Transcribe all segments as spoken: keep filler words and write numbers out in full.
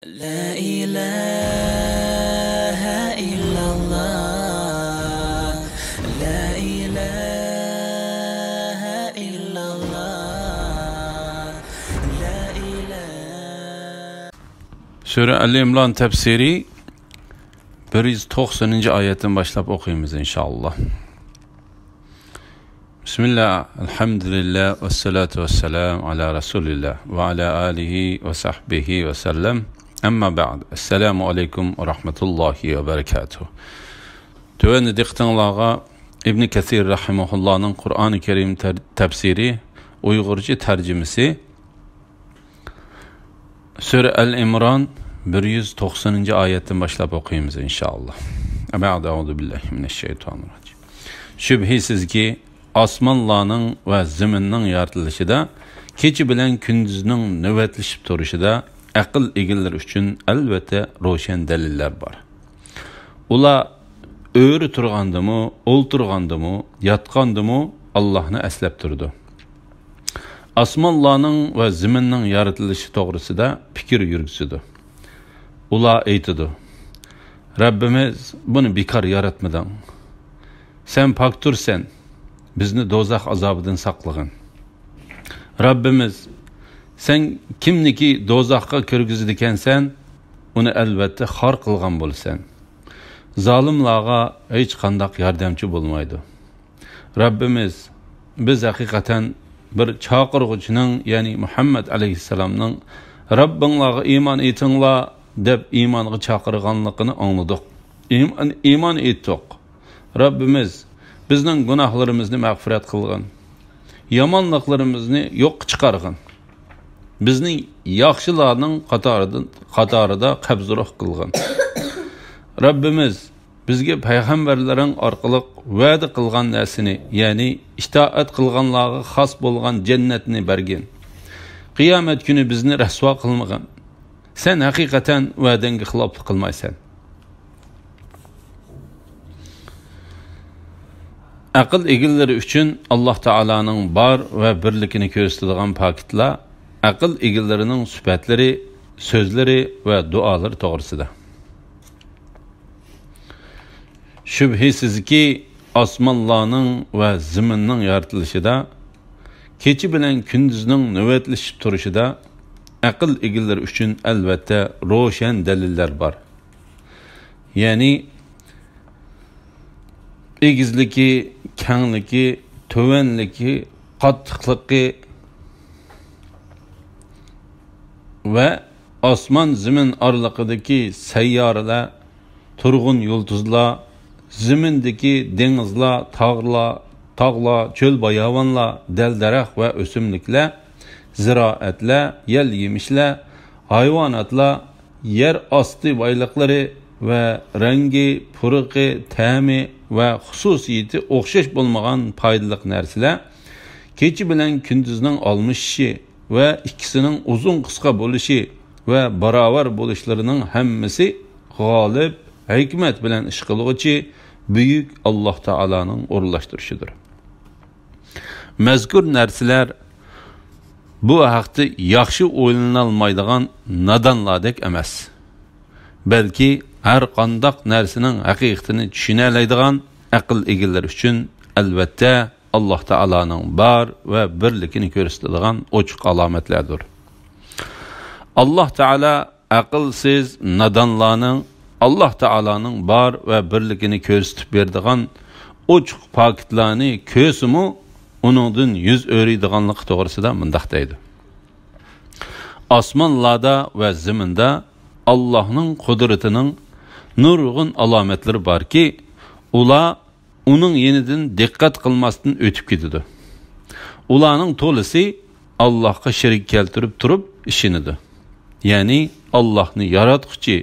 لا إله إلا الله. لا إله إلا الله. لا إله. سۈرە ئەل ئىمران تەپسىرى بىر يۈز توقسىنىنچى ئايەتتىن باشلاپ ئوقۇيمىز، ئىنشائاللا. بسم الله، الحمد لله، والصلاة والسلام على رسول الله، وعلى آله وصحبه وسلم. أما بعد، السلام عليكم ورحمة الله وبركاته. تۆۋەندە دىققىتىڭلارغا ئىبنى كەسىر رەھىمەھۇللانىڭ قۇرئانى كەرىم تەر-، تەپسىرى ئۇيغۇرچە تەرجىمىسى، سۈرە ئەل ئىمران بىر يۈز توقسىنىنچى ئايەتتىن باشلاپ ئوقۇيمىز، ئىنشائاللا. أما بعد، أعوذ بالله من الشيطان الرجيم. شۈبھىسىزكى، ئاسمانلارنىڭ ۋە زېمىننىڭ يارىتىلىشىدا، كېچە بىلەن كۈندۈزنىڭ نۆۋەتلىشىپ تۇرۇشىدا ئەقىل ئىگىلىرى ئۈچۈن ئەلۋەتتە روشەن دەلىللەر بار. ئۇلار ئۆرە تۇرغاندىمۇ، ئولتۇرغاندىمۇ، ياتقاندىمۇ ئاللاھنى ئەسلەپ تۇرىدۇ. ئاسمانلارنىڭ ۋە زېمىننىڭ يارىتىلىشى توغرىسىدا پىكىر يۈرگۈزىدۇ. ئۇلار ئېيتىدۇ: «رەببىمىز، بۇنى بىكار ياراتمىدىڭ. سەن پاكتۇرسەن، بىزنى دوزاخ ئازابىدىن ساقلىغىن. رەببىمىز، سەن كىمنىكى دوزاخقا كىرگۈزىدىكەنسەن، ئۇنى ئەلۋەتتە خار قىلغان بولىسەن. زالىملارغا ھېچقانداق ياردەمچى بولمايدۇ. رەببىمىز، بىز ھەقىقەتەن بىر چاقىرغۇچىنىڭ، يەنى مۇھەممەد ئەلەيھىسسالامنىڭ، رەببىڭلارغا ئىمان ئېيتىڭلار دەپ ئىمانغا چاقىرغانلىقىنى ئاڭلىدۇق. ئىمان، ئىمان ئېيتتۇق. رەببىمىز، بىزنىڭ گۇناھلىرىمىزنى مەغپىرەت قىلغىن. يامانلىقلىرىمىزنى يوققا چىقارغىن. بىزنى ياخشىلارنىڭ قاتارىدىن، قاتارىدا قەبزۇرۇخ قىلغىن. رەببىمىز، بىزگە پەيغەمبەرلىرىڭ ئارقىلىق ۋەدە قىلغان نەرسىنى، يەنى ئىتائەت قىلغانلارغا خاس بولغان جەننەتنى بەرگىن. قىيامەت كۈنى بىزنى رەسۋا قىلمىغىن. سەن ھەقىقەتەن ۋەدەڭگە خىلاپلىق قىلمايسەن.» ئەقىل ئىگىلىرى ئۈچۈن ئاللاھ تائالانىڭ بار ۋە بىرلىكىنى كۆرسىتىدىغان پاكىتلار، ئەقىل ئىگىلىرىنىڭ سۈپەتلىرى، سۆزلىرى ۋە دۇئالىرى توغرىسىدا. شۈبھىسىزكى، ئاسمانلارنىڭ ۋە زېمىننىڭ يارىتىلىشىدا، كېچە بىلەن كۈندۈزنىڭ نۆۋەتلىشىپ تۇرۇشىدا ئەقىل ئىگىلىرى ئۈچۈن ئەلۋەتتە روشەن دەلىللەر بار. يەنى ئېگىزلىكى، كەڭلىكى، تۆۋەنلىكى، قاتتىقلىقى ۋە ئاسمان زېمىن ئارىلىقىدىكى سەييارىلەر، تۇرغۇن يۇلتۇزلار، زېمىندىكى دېڭىزلار، تاغلار، تاغلار، چۆل باياۋانلار، دەل-دەرەخ ۋە ئۆسۈملۈكلەر، زىرائەتلەر، يەل-يېمىشلەر، ھايۋاناتلار، يەر ئاستى بايلىقلىرى ۋە رەڭگى، پۇرىقى، تەمى ۋە خۇسۇسىيىتى ئوخشاش بولمىغان پايدىلىق نەرسىلەر، كېچە بىلەن كۈندۈزنىڭ ئالمىشىشى ۋە ئىككىسىنىڭ ئۇزۇن قىسقا بولۇشى ۋە باراۋەر بولۇشلىرىنىڭ ھەممىسى غالىب، ھېكمەت بىلەن ئىش قىلغۇچى بۈيۈك ئاللاھ تائالانىڭ ئورۇنلاشتۇرۇشىدۇر. مەزكۇر نەرسىلەر بۇ ھەقتە ياخشى ئويلىنالمايدىغان نادانلاردەك ئەمەس، بەلكى ھەر قانداق نەرسىنىڭ ھەقىقىتىنى چۈشىنەلەيدىغان ئەقىل ئىگىلىرى ئۈچۈن ئەلۋەتتە ئاللاھ تائالانىڭ بار ۋە بىرلىكىنى كۆرسىتىدىغان ئوچۇق ئالامەتلەردۇر. ئاللاھ تائالا ئەقىلسىز، نادانلارنىڭ ئاللاھ تائالانىڭ بار ۋە بىرلىكىنى كۆرسىتىپ بېرىدىغان ئوچۇق پاكىتلارنى كۆرسىمۇ، ئۇنىڭدىن يۈز ئۆرۈيدىغانلىقى توغرىسىدا مۇنداق دەيدۇ: ئاسمانلاردا ۋە زېمىندا ئاللاھنىڭ قۇدرىتىنىڭ نۇرغۇن ئالامەتلىرى باركى، ئۇلار ئۇنىڭ يېنىدىن دىققەت قىلماستىن ئۆتۈپ كېتىدۇ. ئۇلارنىڭ تولىسى ئاللاھقا شېرىك كەلتۈرۈپ تۇرۇپ ئىشىنىدۇ. يەنى ئاللاھنى ياراتقۇچى،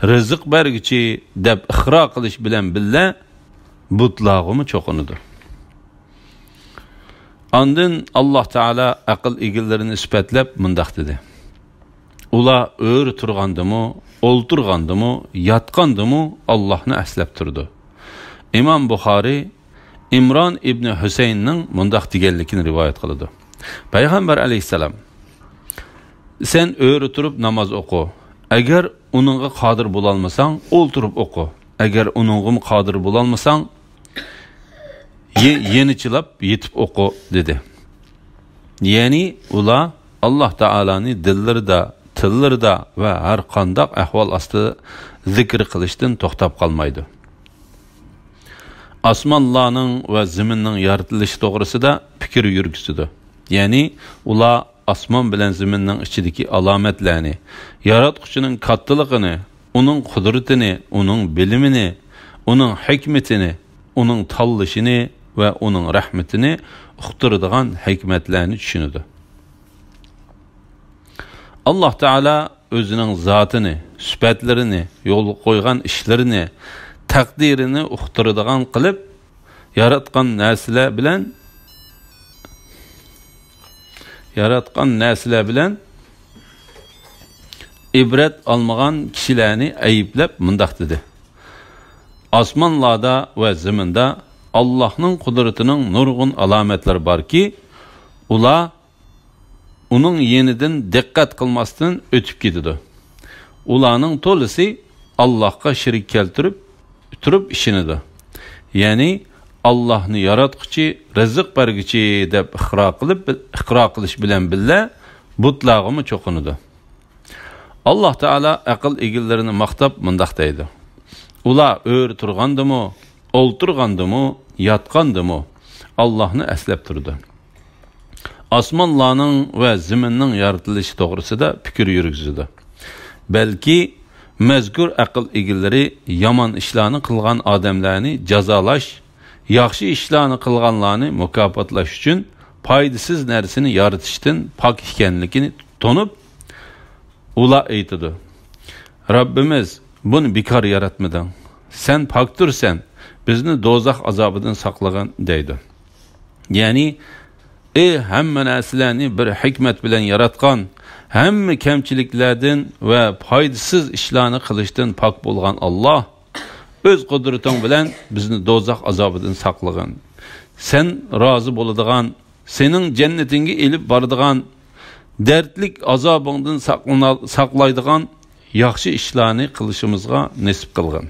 رىزىق بەرگۈچى دەپ ئىقرار قىلىش بىلەن بىللە، بۇتلارغىمۇ چوقۇنىدۇ. ئاندىن ئاللاھ تائالا ئەقىل ئىگىلىرىنى سۈپەتلەپ مۇنداق دېدى: ئۇلار ئۆرە تۇرغاندىمۇ، ئولتۇرغاندىمۇ، ياتقاندىمۇ ئاللاھنى ئەسلەپ تۇرىدۇ. ئىمام بۇخارىي ئىمران ئىبنى ھۈسەيىننىڭ مۇنداق دېگەنلىكىنى رىۋايەت قىلىدۇ: پەيغەمبەر ئەلەيھىسسالام، سەن ئۆرە تۇرۇپ ناماز ئوقۇ، ئەگەر ئۇنىڭغا قادىر بولالمىساڭ، ئولتۇرۇپ ئوقۇ. ئەگەر ئۇنىڭغىمۇ قادىر بولالمىساڭ، يە-، يېنىچىلاپ يېتىپ ئوقۇ، دېدى. يەنى ئۇلار ئاللاھ تائالانى دىللىرىدا، تىللىرىدا ۋە ھەر قانداق ئەھۋال ئاستىدا زىكىر قىلىشتىن توختاپ قالمايدۇ. ئاسمانلارنىڭ ۋە زېمىننىڭ يارىتىلىشى توغرىسىدا پىكىر يۈرگۈزىدۇ. يەنى ئۇلار ئاسمان بىلەن زېمىننىڭ ئىچىدىكى ئالامەتلەرنى، ياراتقۇچىنىڭ كاتتىلىقىنى، ئۇنىڭ قۇدرىتىنى، ئۇنىڭ بىلىمىنى، ئۇنىڭ ھېكمىتىنى، ئۇنىڭ تاللىشىنى ۋە ئۇنىڭ رەھمىتىنى ئۇقتۇرىدىغان ھېكمەتلەرنى چۈشىنىدۇ. ئاللاھ تائالا ئۆزىنىڭ زاتىنى، سۈپەتلىرىنى، يولغا قويغان ئىشلىرىنى، تەقدىرىنى ئۇقتۇرىدىغان قىلىپ ياراتقان نەرسىلەر بىلەن، ياراتقان نەرسىلەر بىلەن ئىبرەت ئالمىغان كىشىلەرنى ئەيىبلەپ مۇنداق دېدى: ئاسمانلاردا ۋە زېمىندا ئاللاھنىڭ قۇدرىتىنىڭ نۇرغۇن ئالامەتلىرى باركى، ئۇلار ئۇنىڭ يېنىدىن دىققەت قىلماستىن ئۆتۈپ كېتىدۇ. ئۇلارنىڭ تولىسى ئاللاھقا شېرىك كەلتۈرۈپ تۇرۇپ ئىشىنىدۇ. يەنى ئاللاھنى ياراتقۇچى، رىزىق بەرگۈچى دەپ ئىقرار قىلىپ، ئىقرار قىلىش بىلەن بىللە بۇتلارغىمۇ چوقۇنىدۇ. ئاللاھ تائالا ئەقىل ئىگىلىرىنى ماختاپ مۇنداق دەيدۇ: ئۇلار ئۆرە تۇرغاندىمۇ، ئولتۇرغاندىمۇ، ياتقاندىمۇ ئاللاھنى ئەسلەپ تۇرىدۇ. ئاسمانلارنىڭ ۋە زېمىننىڭ يارىتىلىشى توغرىسىدا پىكىر يۈرگۈزىدۇ. بەلكى مەزكۇر ئەقىل ئىگىلىرى يامان ئىشلارنى قىلغان ئادەملەرنى جازالاش، ياخشى ئىشلارنى قىلغانلارنى مۇكاپاتلاش ئۈچۈن پايدىسىز نەرسىنى يارىتىشتىن پاك ئىكەنلىكىنى تونۇپ، ئۇلار ئېيتىدۇ: رەببىمىز، بۇنى بىكار ياراتمىدىڭ. سەن پاكتۇرسەن، بىزنى دوزاخ ئازابىدىن ساقلىغىن، دەيدۇ. يەنى، ئى ھەممە نەرسىلەرنى بىر ھېكمەت بىلەن ياراتقان، ھەممە كەمچىلىكلەردىن ۋە پايدىسىز ئىشلارنى قىلىشتىن پاك بولغان ئاللاھ، ئۆز قۇدرىتىڭ بىلەن بىزنى دوزاخ ئازابىدىن ساقلىغىن. سەن رازى بولىدىغان، سېنىڭ جەننىتىڭگە ئېلىپ بارىدىغان، دەردلىك ئازابىڭدىن ساقلانا-، ساقلايدىغان ياخشى ئىشلارنى قىلىشىمىزغا نېسىپ قىلغىن.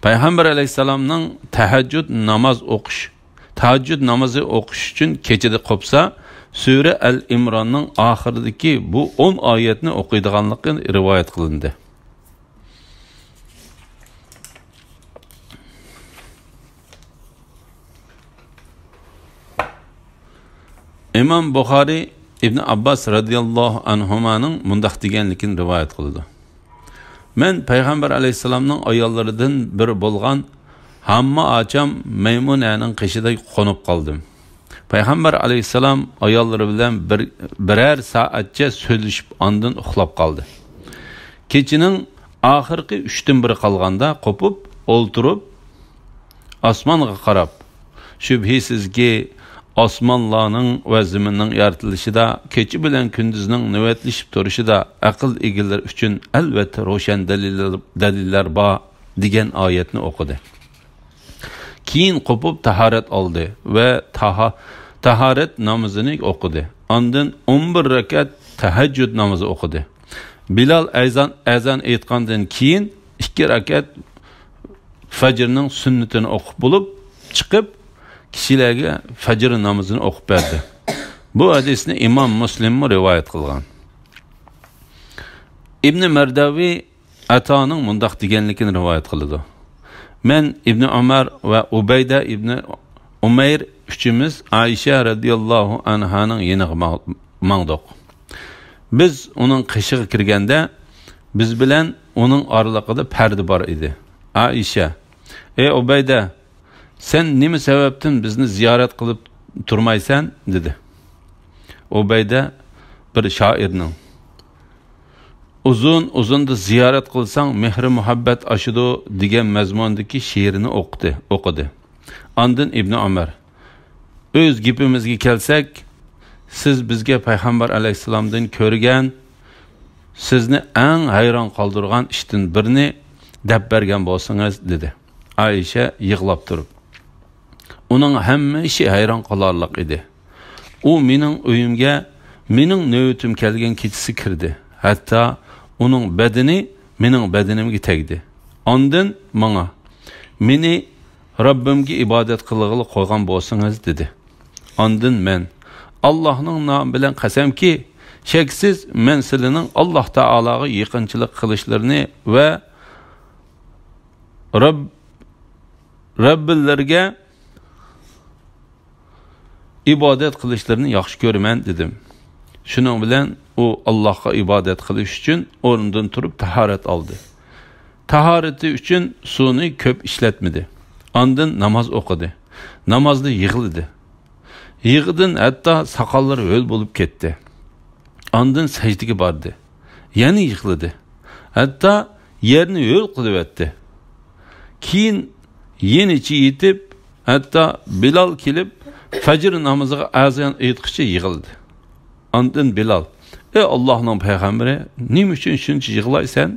پەيغەمبەر ئەلەيھىسسالامنىڭ تەھەججۇد ناماز ئوقۇش، تەھەججۇد نامىزى ئوقۇش ئۈچۈن كېچىدە قوپسا، سۈرە ئەل ئىمراننىڭ ئاخىرىدىكى بۇ ئون ئايەتنى ئوقۇيدىغانلىقى رىۋايەت قىلىندى. ئىمام بۇخارىي ئىبن ئابباس رەزىياللاھۇ ئەنھۇمانىڭ مۇنداق دېگەنلىكىنى رىۋايەت قىلىدۇ: مەن پەيغەمبەر ئەلەيھىسسالامنىڭ ئاياللىرىدىن بىرى بولغان ھامما ئاچام مەيمۇنەنىڭ قېشىدا قونۇپ قالدىم. پەيغەمبەر ئەلەيھىسسالام ئاياللىرى بىلەن بىر، بىرەر سائەتچە سۆزلىشىپ، ئاندىن ئۇخلاپ قالدى. كېچىنىڭ ئاخىرقى ئۈچتىن بىرى قالغاندا قوپۇپ ئولتۇرۇپ، ئاسمانغا قاراپ، شۈبھىسىزكى، ئاسمانلارنىڭ ۋە زېمىننىڭ يارىتىلىشىدا، كېچە بىلەن كۈندۈزنىڭ نۆۋەتلىشىپ تۇرۇشىدا ئەقىل ئىگىلىرى ئۈچۈن ئەلۋەتتە روشەن دەلىللەر، دەلىللەر بار، دېگەن ئايەتنى ئوقۇدى. كېيىن قوپۇپ تاھارەت ئالدى ۋە تاھا-، تاھارەت نامىزىنى ئوقۇدى. ئاندىن ئون بىر رەكەت تەھەججۇد نامىزى ئوقۇدى. بىلال ئەزان، ئەزان ئېيتقاندىن كېيىن ئىككى رەكەت فەجرنىڭ سۈننىتىنى ئوقۇپ بولۇپ چىقىپ، كىشىلەرگە فەجر نامىزىنى ئوقۇپ بەردى. بۇ ھەدىسنى ئىمام مۇسلىممۇ رىۋايەت قىلغان. ئىبنى مەرداۋى ئەتانىڭ مۇنداق دېگەنلىكىنى رىۋايەت قىلىدۇ: مەن ئىبنى ئۆمەر ۋە ئۇبەيدە ئىبنى ئۇمەير ئۈچىمىز ئائىشە رەزىياللاھۇ ئەنھانىڭ يېنىغا ماڭ-، ماڭدۇق. بىز ئۇنىڭ قېشىغا كىرگەندە، بىز بىلەن ئۇنىڭ ئارىلىقىدا پەردە بار ئىدى. ئائىشە: ئەي ئۇبەيدە، سەن نېمە سەۋەبتىن بىزنى زىيارەت قىلىپ تۇرمايسەن؟ دېدى. ئۇبەيدە بىر شائىرنىڭ «ئۇزۇن-ئۇزۇندا زىيارەت قىلساڭ، مېھرى-مۇھەببەت ئاشىدۇ» دېگەن مەزمۇندىكى شېئىرىنى ئوقۇدى، ئوقۇدى. ئاندىن ئىبنى ئۆمەر: «ئۆز گېپىمىزگە كەلسەك، سىز بىزگە پەيغەمبەر ئەلەيھىسسالامدىن كۆرگەن، سىزنى ئەڭ ھەيران قالدۇرغان ئىشتىن بىرنى دەپ بەرگەن بولسىڭىز» دېدى. ئائىشە يىغلاپ تۇرۇپ: «ئۇنىڭ ھەممە ئىشى ھەيران قالارلىق ئىدى. ئۇ مېنىڭ ئۆيۈمگە مېنىڭ نۆۋىتىم كەلگەن كېچىسى كىردى. ھەتتا ئۇنىڭ بەدىنى مېنىڭ بەدىنىمگە تەگدى. ئاندىن ماڭا، مېنى رەببىمگە ئىبادەت قىلغىلى قويغان بولسىڭىز، دېدى. ئاندىن مەن، ئاللاھنىڭ نامى بىلەن قەسەمكى، شەكسىز مەن سىلىنىڭ ئاللاھ تائالاغا يېقىنچىلىق قىلىشلىرىنى ۋە رەب-، رەببىلەرگە ئىبادەت قىلىشلىرىنى ياخشى كۆرىمەن، دېدىم. شۇنىڭ بىلەن ئۇ ئاللاھقا ئىبادەت قىلىش ئۈچۈن ئورنىدىن تۇرۇپ تاھارەت ئالدى. تاھارىتى ئۈچۈن سۇنى كۆپ ئىشلەتمىدى. ئاندىن ناماز ئوقۇدى. نامازدا يىغلىدى. يىغىدىن ھەتتا ساقاللىرى ھۆل بولۇپ كەتتى. ئاندىن سەجدىگە باردى. يەنە يىغلىدى. ھەتتا يەرنى ھۆل قىلىۋەتتى. كېيىن يېنىچە يېتىپ، ھەتتا بىلال كېلىپ، فەجر نامىزىغا ئەزان ئېيتقۇچە يىغلىدى. ئاندىن بىلال، ئەي ئاللاھنىڭ پەيغەمبىرى، نېمە ئۈچۈن شۇنچە يىغلايسەن؟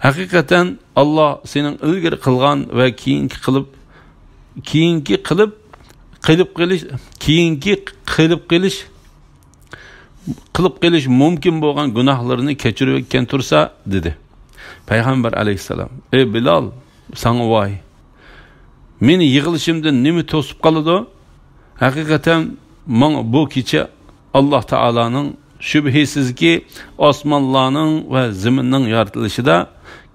ھەقىقەتەن، ئاللاھ سېنىڭ ئىلگىرى قىلغان ۋە كېيىنكى قىلىپ، كېيىنكى قىلىپ، قىلىپ قېلىش، كېيىنكى قىلىپ قېلىش، قىلىپ قېلىش مۇمكىن بولغان گۇناھلىرىنى كەچۈرۈۋەتكەن تۇرسا، دېدى. پەيغەمبەر ئەلەيھىسسالام، ئەي بىلال، ساڭا ۋاي! مېنى يىغلىشىمدىن نېمە توسۇپ قالىدۇ؟ ھەقىقەتەن، ماڭا بۇ كېچە ئاللاھ تائالانىڭ، شۈبھىسىزكى، ئاسمانلارنىڭ ۋە زېمىننىڭ يارىتىلىشىدا،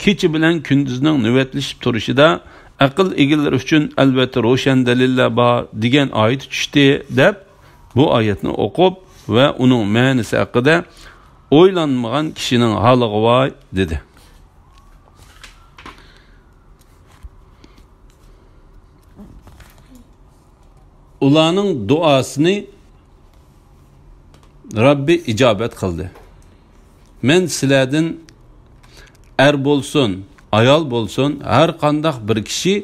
كېچە بىلەن كۈندۈزنىڭ نۆۋەتلىشىپ تۇرۇشىدا ئەقىل ئىگىلىرى ئۈچۈن ئەلۋەتتە روشەن دەلىللەر بار، دېگەن ئايىتى چۈشتى، دەپ، بۇ ئايەتنى ئوقۇپ ۋە ئۇنىڭ مەنىسى ھەققىدە ئويلانمىغان كىشىنىڭ ھالىغا ۋاي، دېدى. ئۇلارنىڭ دۇئاسىنى رەببى ئىجابەت قىلدى. مەن سىلەردىن ئەر بولسۇن، ئايال بولسۇن، ھەر قانداق بىر كىشى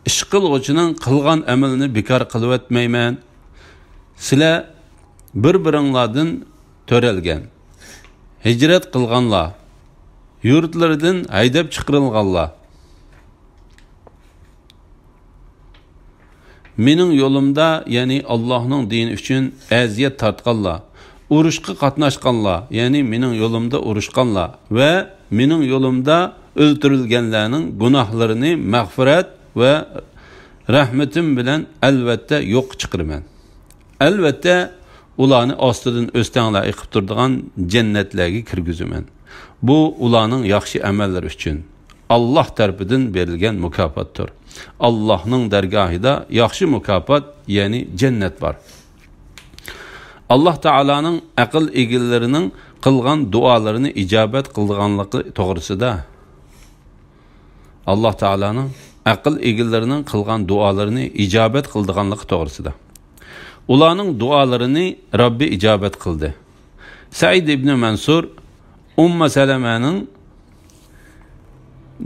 ئىش قىلغۇچىنىڭ قىلغان ئەمىلىنى بىكار قىلىۋەتمەيمەن. سىلەر بىر-بىرىڭلاردىن تۆرەلگەن، ھىجرەت قىلغانلار، يۇرتلىرىدىن ھەيدەپ چىقىرىلغانلار، مېنىڭ يولۇمدا، يەنى ئاللاھنىڭ دىنى ئۈچۈن ئەزىيەت تارتقانلار، ئۇرۇشقا قاتناشقانلار، يەنى مېنىڭ يولۇمدا ئۇرۇشقانلار ۋە مېنىڭ يولۇمدا ئۆلتۈرۈلگەنلەرنىڭ گۇناھلىرىنى مەغپىرەت ۋە رەھمىتىم بىلەن ئەلۋەتتە يوققا چىقىرىمەن. ئەلۋەتتە، ئۇلارنى ئاستىدىن ئۆستەڭلەر ئېقىپ تۇرىدىغان جەننەتلەرگە كىرگۈزىمەن. بۇ ئۇلارنىڭ ياخشى ئەمەللىرى ئۈچۈن ئاللاھ تەرىپىدىن بېرىلگەن مۇكاپاتتۇر. ئاللاھنىڭ دەرگاھىدا ياخشى مۇكاپات، يەنى جەننەت بار. ئاللاھ تائالانىڭ ئەقىل ئىگىلىرىنىڭ قىلغان دۇئالىرىنى ئىجابەت قىلىدىغانلىقى توغرىسىدا، ئاللاھ تائالانىڭ ئەقىل ئىگىلىرىنىڭ قىلغان دۇئالىرىنى ئىجابەت قىلىدىغانلىقى توغرىسىدا. ئۇلارنىڭ دۇئالىرىنى رەببى ئىجابەت قىلدى. سەئىد ئىبنى مەنسۇر ئۇممۇ سەلەمەنىڭ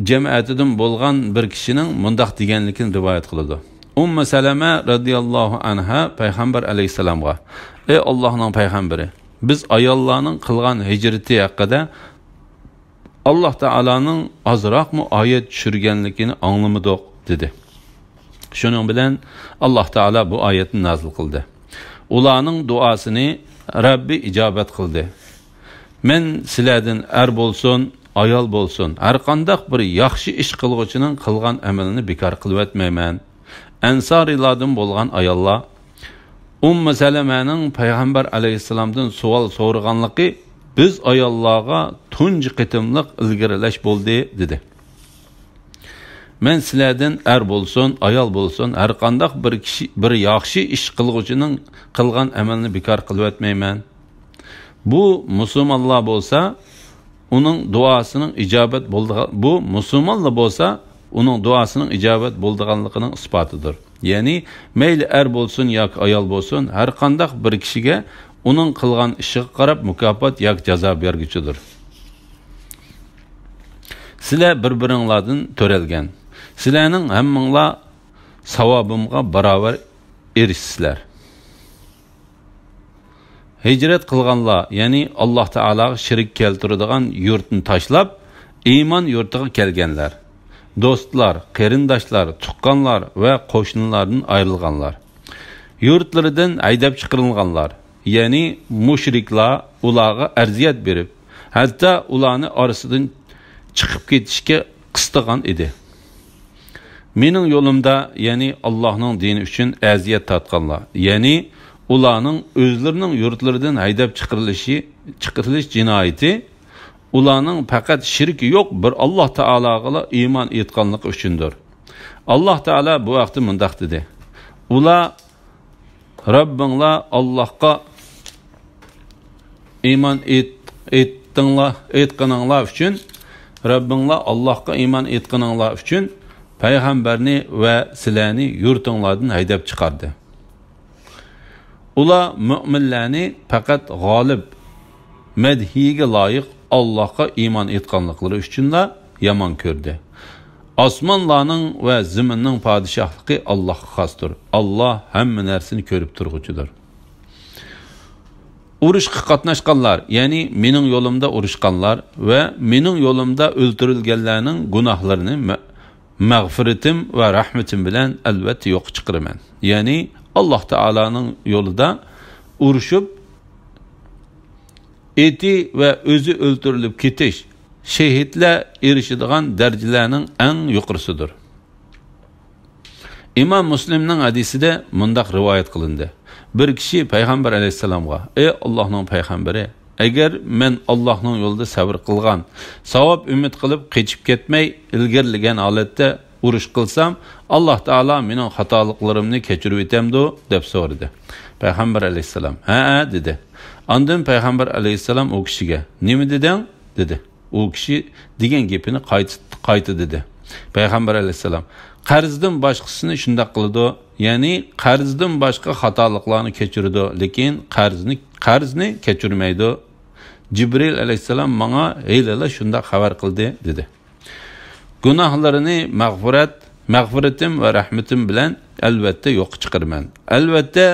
جەمەتىدىن بولغان بىر كىشىنىڭ مۇنداق دېگەنلىكىنى رىۋايەت قىلىدۇ. ئۇممۇ سەلەمە رەزىياللاھۇ ئەنھا پەيغەمبەر ئەلەيھىسسالامغا، ئەي ئاللاھنىڭ پەيغەمبىرى، بىز ئاياللارنىڭ قىلغان ھىجرىتى ھەققىدە ئاللاھ تائالانىڭ ئازراقمۇ ئايەت چۈشۈرگەنلىكىنى ئاڭلىمىدۇق، دېدى. شۇنىڭ بىلەن ئاللاھ تائالا بۇ ئايەتنى نازىل قىلدى. ئۇلارنىڭ دۇئاسىنى رەببى ئىجابەت قىلدى. مەن سىلەردىن ئەر بولسۇن، ئايال بولسۇن، ھەرقانداق بىر ياخشى ئىش قىلغۇچىنىڭ قىلغان ئەمىلىنى بىكار قىلىۋەتمەيمەن. ئەنسارىيلاردىن بولغان ئاياللار، ئۇممۇ سەلەمەنىڭ پەيغەمبەر ئەلەيھىسسالامدىن سوئال سورىغانلىقى، بىز ئاياللارغا تۇنجى قېتىملىق ئىلگىرىلەش بولدى، دېدى. مەن سىلەردىن ئەر بولسۇن، ئايال بولسۇن، ھەرقانداق بىر كىشى، بىر ياخشى ئىش قىلغۇچىنىڭ قىلغان ئەمىلىنى بىكار قىلىۋەتمەيمەن. بۇ مۇسۇلمانلار بولسا، ئۇنىڭ دۇئاسىنىڭ ئىجابەت بولىدىغان، بۇ مۇسۇلمانلار بولسا، ئۇنىڭ دۇئاسىنىڭ ئىجابەت بولىدىغانلىقىنىڭ ئىسپاتىدۇر. يەنى، مەيلى ئەر بولسۇن ياكى ئايال بولسۇن، ھەرقانداق بىر كىشىگە ئۇنىڭ قىلغان ئىشىغا قاراپ مۇكاپات ياكى جازا بەرگۈچىدۇر. سىلەر بىر-بىرىڭلاردىن تۆرەلگەن. سىلەرنىڭ ھەممىڭلار ساۋابىمغا باراۋەر ئېرىشىسىلەر. ھىجرەت قىلغانلار، يەنى ئاللاھ تائالاغا شېرىك كەلتۈرىدىغان يۇرتنى تاشلاپ، ئىمان يۇرتىغا كەلگەنلەر، دوستلار، قېرىنداشلار، تۇغقانلار ۋە قوشنىلاردىن ئايرىلغانلار، يۇرتلىرىدىن ھەيدەپ چىقىرىلغانلار، يەنى مۇشرىكلار ئۇلارغا ئەزىيەت بېرىپ، ھەتتا ئۇلارنى ئارىسىدىن چىقىپ كېتىشكە قىستىغان ئىدى. مېنىڭ يولۇمدا، يەنى ئاللاھنىڭ دىنى ئۈچۈن ئەزىيەت تارتقانلار، يەنى ئۇلارنىڭ ئۆزلىرىنىڭ يۇرتلىرىدىن ھەيدەپ چىقىرىلىشى، چىقىرىلىش جىنايىتى ئۇلارنىڭ پەقەت شېرىكى يوق بىر ئاللاھ تائالاغىلا ئىمان ئېيتقانلىقى ئۈچۈندۇر. ئاللاھ تائالا بۇ ھەقتە مۇنداق دېدى: ئۇلار رەببىڭلار ئاللاھقا ئىمان ئېيت-، ئېيتتىڭلار، ئېيتقىنىڭلار ئۈچۈن، رەببىڭلار ئاللاھقا ئىمان ئېيتقىنىڭلار ئۈچۈن پەيغەمبەرنى ۋە سىلەرنى يۇرتۇڭلاردىن ھەيدەپ چىقاردى. ئۇلار مۆمىنلەرنى پەقەت غالىب، مەدھىيىگە لايىق ئاللاھقا ئىمان ئېيتقانلىقلىرى ئۈچۈنلا يامان كۆردى. ئاسمانلارنىڭ ۋە زېمىننىڭ پادىشاھلىقى ئاللاھقا خاستۇر. ئاللاھ ھەممە نەرسىنى كۆرۈپ تۇرغۇچىدۇر. ئۇرۇشقا قاتناشقانلار، يەنى مېنىڭ يولۇمدا ئۇرۇشقانلار ۋە مېنىڭ يولۇمدا ئۆلتۈرۈلگەنلەرنىڭ گۇناھلىرىنى مە-، مەغپىرىتىم ۋە رەھمىتىم بىلەن ئەلۋەتتە يوققا چىقىرىمەن. يەنى ئاللاھ تائالانىڭ يولىدا ئۇرۇشۇپ، ئېتى ۋە ئۆزى ئۆلتۈرۈلۈپ كېتىش شېھىتلەر ئېرىشىدىغان دەرىجىلەرنىڭ ئەڭ يۇقىرىسىدۇر. ئىمام مۇسلىمنىڭ ھەدىسىدە مۇنداق رىۋايەت قىلىندى: بىر كىشى پەيغەمبەر ئەلەيھىسسالامغا: ئەي ئاللاھنىڭ پەيغەمبىرى، ئەگەر مەن ئاللاھنىڭ يولىدا سەۋر قىلغان، ساۋاب ئۈمىد قىلىپ قېچىپ كەتمەي ئىلگىرىلىگەن ھالەتتە ئۇرۇش قىلسام، ئاللاھ تائالا مېنىڭ خاتالىقلىرىمنى كەچۈرۈۋېتەمدۇ؟ دەپ سورىدى. پەيغەمبەر ئەلەيھىسسالام: ھەئە، دېدى. ئاندىن پەيغەمبەر ئەلەيھىسسالام ئۇ كىشىگە: نېمە دېدىڭ؟ دېدى. ئۇ كىشى دېگەن گېپىنى قايتا، قايتا دېدى. پەيغەمبەر ئەلەيھىسسالام: قەرزدىن باشقىسىنى شۇنداق قىلىدۇ، يەنى قەرزدىن باشقا خاتالىقلارنى كەچۈرىدۇ، لېكىن قەرزنى، قەرزنى كەچۈرمەيدۇ. جىبرىل ئەلەيھىسسالام ماڭا ھېلىلا شۇنداق خەۋەر قىلدى، دېدى. گۇناھلىرىنى مەغپىرەت، مەغپىرىتىم ۋە رەھمىتىم بىلەن ئەلۋەتتە يوققا چىقىرىمەن. ئەلۋەتتە،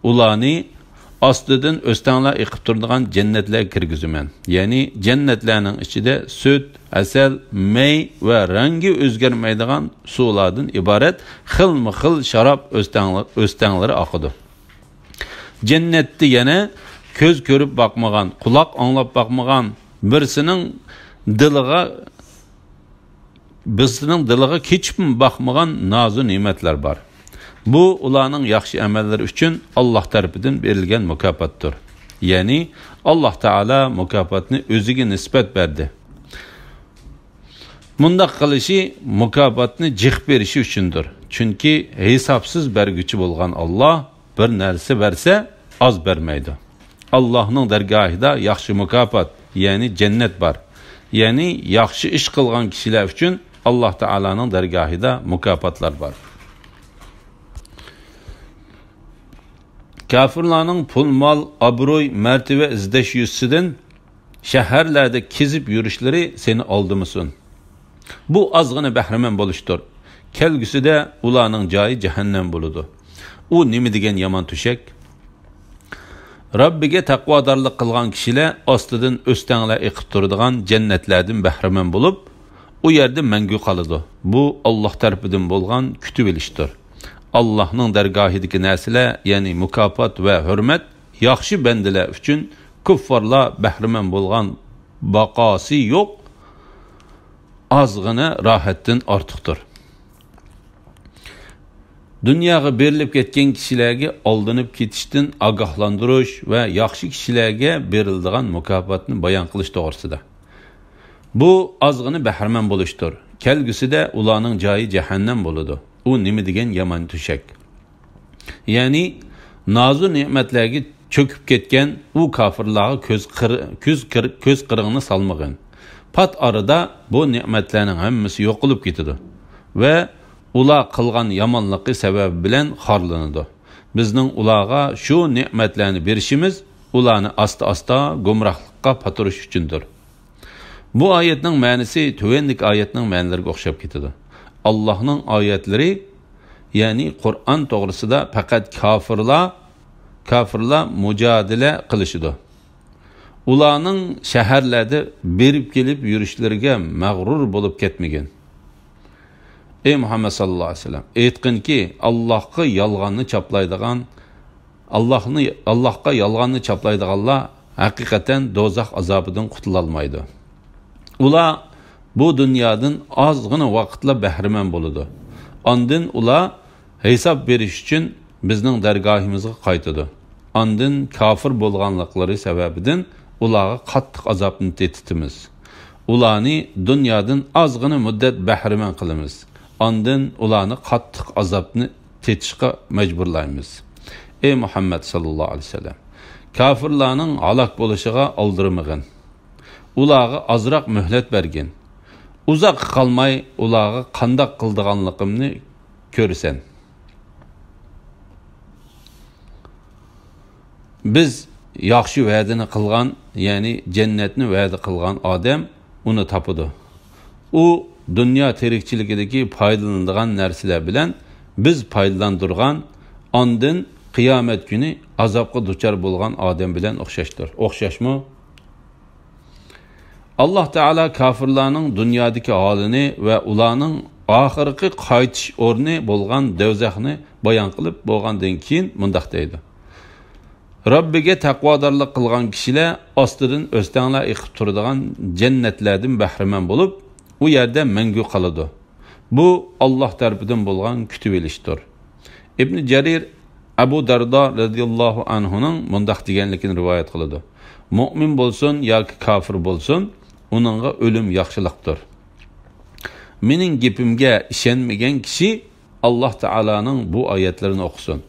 ئۇلارنى ئاستىدىن ئۆستەڭلەر ئېقىپ تۇرىدىغان جەننەتلەرگە كىرگۈزىمەن. يەنى جەننەتلەرنىڭ ئىچىدە سۈت، ئەسەل، مەي ۋە رەڭگى ئۆزگەرمەيدىغان سۇلاردىن ئىبارەت خىلمۇ خىل شاراب ئۆستەڭلە-، ئۆستەڭلىرى ئاقىدۇ. جەننەتتە يەنە كۆز كۆرۈپ باقمىغان، قۇلاق ئاڭلاپ باقمىغان، بىرسىنىڭ دىلىغا، بىرسىنىڭ دىلىغا كېچىپمۇ باقمىغان نازۇ نېمەتلەر بار. بۇ ئۇلارنىڭ ياخشى ئەمەللىرى ئۈچۈن ئاللاھ تەرىپىدىن بېرىلگەن مۇكاپاتتۇر. يەنى ئاللاھ تائالا مۇكاپاتنى ئۆزىگە نىسبەت بەردى. مۇنداق قىلىشى مۇكاپاتنى جىق بېرىشى ئۈچۈندۇر. چۈنكى ھېسابسىز بەرگۈچى بولغان ئاللاھ بىر نەرسە بەرسە، ئاز بەرمەيدۇ. ئاللاھنىڭ دەرگاھىدا ياخشى مۇكاپات، يەنى جەننەت بار. يەنى ياخشى ئىش قىلغان كىشىلەر ئۈچۈن ئاللاھ تائالانىڭ دەرگاھىدا مۇكاپاتلار بار. كاپىرلارنىڭ پۇل-مال، ئابرۇي، مەرتىۋە ئىزدەش يۈزىسىدىن شەھەرلەردە كېزىپ يۈرۈشلىرى سېنى ئالدىمىسۇن. بۇ ئازغىنە بەھرىمەن بولۇشتۇر. كەلگۈسىدە ئۇلارنىڭ جايى جەھەننەم بولىدۇ. ئۇ نېمە دېگەن يامان تۆشەك! رەببىگە تەقۋادارلىق قىلغان كىشىلەر ئاستىدىن ئۆستەڭلەر ئېقىپ تۇرىدىغان جەننەتلەردىن بەھرىمەن بولۇپ، ئۇ يەردە مەڭگۈ قالىدۇ. بۇ ئاللاھ تەرىپىدىن بولغان كۈتۈۋېلىشتۇر. ئاللاھنىڭ دەرگاھىدىكى نەرسىلەر، يەنى مۇكاپات ۋە ھۆرمەت، ياخشى بەندىلەر ئۈچۈن كۇففارلار بەھرىمەن بولغان باقاسى يوق ئازغىنە راھەتتىن ئارتۇقتۇر. دۇنياغا بېرىلىپ كەتكەن كىشىلەرگە ئالدىنىپ كېتىشتىن ئاگاھلاندۇرۇش ۋە ياخشى كىشىلەرگە بېرىلىدىغان مۇكاپاتنى بايان قىلىش توغرىسىدا. بۇ ئازغىنە بەھرىمەن بولۇشتۇر. كەلگۈسىدە ئۇلارنىڭ جايى جەھەننەم بولىدۇ. ئۇ نېمە دېگەن يامان تۆشەك! يەنى نازۇ نېمەتلەرگە چۆكۈپ كەتكەن ئۇ كاپىرلارغا كۆز قىر-، كۆز قىر-، كۆز قىرىڭنى سالمىغىن. پات ئارىدا بۇ نېمەتلەرنىڭ ھەممىسى يوقىلىپ كېتىدۇ ۋە ئۇلار قىلغان يامانلىقى سەۋەبى بىلەن خارلىنىدۇ. بىزنىڭ ئۇلارغا شۇ نېمەتلەرنى بېرىشىمىز ئۇلارنى ئاستا-ئاستا گۇمراھلىققا پاتۇرۇش ئۈچۈندۇر. بۇ ئايەتنىڭ مەنىسى تۆۋەندىكى ئايەتنىڭ مەنىلىرىگە ئوخشاپ كېتىدۇ. ئاللاھنىڭ ئايەتلىرى، يەنى قۇرئان توغرىسىدا پەقەت كاپىرلار، كاپىرلار مۇجادىلە قىلىشىدۇ. ئۇلارنىڭ شەھەرلەردە بېرىپ كېلىپ يۈرۈشلىرىگە مەغرۇر بولۇپ كەتمىگىن. ئەي مۇھەممەد ساللاللاھۇ ئەلەيھى ۋەسەللەم، ئېيتقىنكى، ئاللاھقا يالغاننى چاپلايدىغان، ئاللاھنى، ئاللاھقا يالغاننى چاپلايدىغانلار ھەقىقەتەن دوزاخ ئازابىدىن قۇتۇلالمايدۇ. ئۇلار بۇ دۇنيادىن ئازغىنە ۋاقىتلا بەھرىمەن بولىدۇ. ئاندىن ئۇلار ھېساب بېرىش ئۈچۈن بىزنىڭ دەرگاھىمىزغا قايتىدۇ. ئاندىن كاپىر بولغانلىقلىرى سەۋەبىدىن ئۇلارغا قاتتىق ئازابنى تېتىتىمىز. ئۇلارنى دۇنيادىن ئازغىنە مۇددەت بەھرىمەن قىلىمىز. ئاندىن ئۇلارنى قاتتىق ئازابنى تېتىشقا مەجبۇرلايمىز. ئەي مۇھەممەد ساللاللاھۇ ئەلەيھى ۋەسەللەم، كاپىرلارنىڭ ھالاك بولۇشىغا ئالدىرىمىغىن. ئۇلارغا ئازراق مۆھلەت بەرگىن. ئۇزاققا قالماي ئۇلارغا قانداق قىلىدىغانلىقىمنى كۆرىسەن. بىز ياخشى ۋەدىنى قىلغان، يەنى جەننەتنى ۋەدە قىلغان ئادەم ئۇنى تاپىدۇ. ئۇ دۇنيا تىرىكچىلىكىدىكى پايدىلىنىدىغان نەرسىلەر بىلەن بىز پايدىلاندۇرغان، ئاندىن قىيامەت كۈنى ئازابقا دۇچار بولغان ئادەم بىلەن ئوخشاشتۇر. ئوخشاشمۇ؟ ئاللاھ تائالا كاپىرلارنىڭ دۇنيادىكى ھالىنى ۋە ئۇلارنىڭ ئاخىرقى قايتىش ئورنى بولغان دوزاخنى بايان قىلىپ بولغاندىن كېيىن مۇنداق دەيدۇ: رەببىگە تەقۋادارلىق قىلغان كىشىلەر ئاستىدىن ئۆستەڭلەر ئېقىپ تۇرىدىغان جەننەتلەردىن بەھرىمەن بولۇپ، ئۇ يەردە مەڭگۈ قالىدۇ. بۇ ئاللاھ تەرىپىدىن بولغان كۈتۈۋېلىشتۇر. ئىبنى جەرىر ئەبۇ دەردا رەزىياللاھۇ ئەنھۇنىڭ مۇنداق دېگەنلىكىنى رىۋايەت قىلىدۇ: مۇئمىن بولسۇن ياكى كاپىر بولسۇن، ئۇنىڭغا ئۆلۈم ياخشىلىقتۇر. مېنىڭ گېپىمگە ئىشەنمىگەن كىشى ئاللاھ تائالانىڭ بۇ ئايەتلىرىنى ئوقۇسۇن.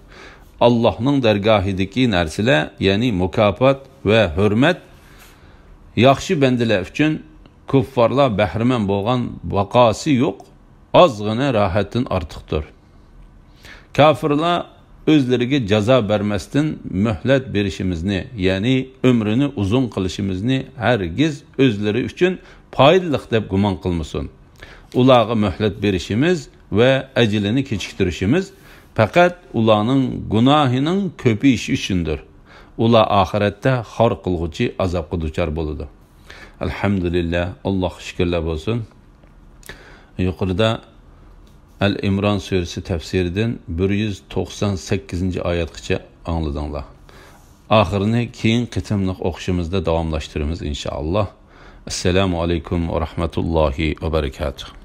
ئاللاھنىڭ دەرگاھىدىكى نەرسىلەر، يەنى مۇكاپات ۋە ھۆرمەت، ياخشى بەندىلەر ئۈچۈن كۇففارلار بەھرىمەن بولغان باقاسى يوق ئازغىنە راھەتتىن ئارتۇقتۇر. كاپىرلار ئۆزلىرىگە جازا بەرمەستىن مۆھلەت بېرىشىمىزنى، يەنى ئۆمرىنى ئۇزۇن قىلىشىمىزنى ھەرگىز ئۆزلىرى ئۈچۈن پايدىلىق دەپ گۇمان قىلمىسۇن. ئۇلارغا مۆھلەت بېرىشىمىز ۋە ئەجىلىنى كېچىكتۈرۈشىمىز پەقەت ئۇلارنىڭ گۇناھىنىڭ كۆپىيىشى ئۈچۈندۇر. ئۇلار ئاخىرەتتە خار قىلغۇچى ئازابقا دۇچار بولىدۇ. ئەلھەمدۇلىللا، ئاللاھقا شۈكۈرلەر بولسۇن. يۇقىرىدا ئەل ئىمران سۈرىسى تەپسىرىدىن بىر يۈز توقسان سەككىزىنچى ئايەتكىچە ئاڭلىدىڭلار. ئاخىرىنى كېيىن قېتىملىق ئوقۇشىمىزدا داۋاملاشتۇرىمىز، ئىنشائاللاھ. ئەسسالامۇ ئەلەيكۇم ۋە رەھمەتۇللاھى ۋە بەرىكاتۇھ.